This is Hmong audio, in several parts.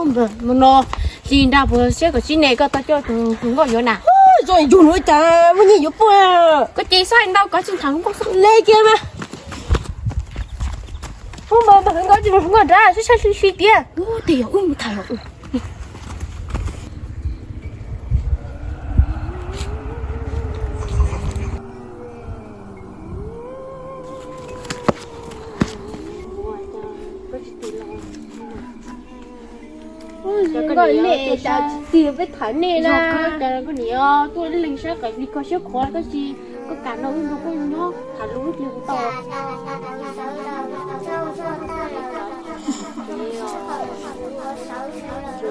Mus no, li nra puas siab kom sib ne koj tau coj tus hluas nkauj yuav na. Zoo yug nuav cas muaj nyiaj yuav puag. Koj ces xav ntau koj tsis tham hluas nkauj xwb. Le kiag mas. Ub, mas hluas nkauj tsis hluas nkauj nrad sib saib sib sib tiag. Ub, tej yog wb mus tham yog. Koj niam, cas tsis tiag peb tham nej na. Koj niam tuaj leej sab qais li koj siab khuav tab sis koj kam no wb nrog koj nyob tham lus wb cia kuv tau.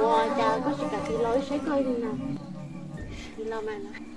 Ua cas koj tsis kam tig los wb saib koj li na. Tig los mas.